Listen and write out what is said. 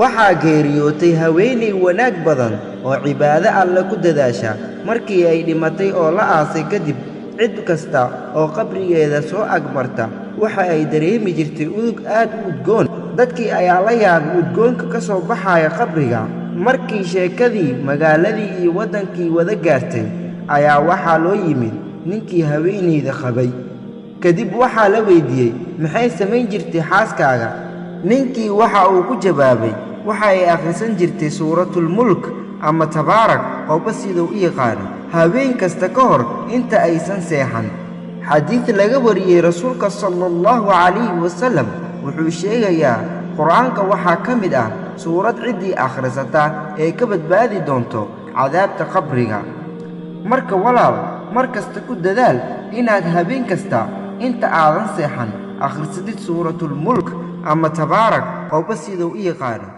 Waxaa geeriyootay haweeney wanaag badan oo cibaado Alle ku dadaasha. Markii ay dhimatay oo la aasay kadib, cid kasta oo qabrigeeda soo ag marta waxa ay dareemi jirtay udug aad u udgoon. Dadkii ayaa la yaabay udgoonka ka soo baxaya qabriga. Markii sheekadii magaaladii iyo waddankii wada gaartay ayaa waxaa loo yimid ninkii haweeneyda qabay. Kadib waxaa la weydiiyey, maxay samayn jirtay xaaskaaga? Ninkii waxa uu ku jawaabay, waxa ay akhrisan jirtay Suuratulmulk ama Tabaarak, qofba siduu u yaqaano, habeen kasta ka hor inta aysan seexan. Xadiid laga wariyey Rasuulka sala allahu calayhi wasalam wuxuu sheegayaa, Qur-aanka waxaa ka mid ah suurad ciddii akhrisata ee ka badbaadi doonto cadaabta qabriga. Marka walaal, mar kasta ku dadaal inaad habeen kasta inta aadan seexan akhrisatid Suuratulmulk ama Tabaarak, qofba siduu u yaqaano.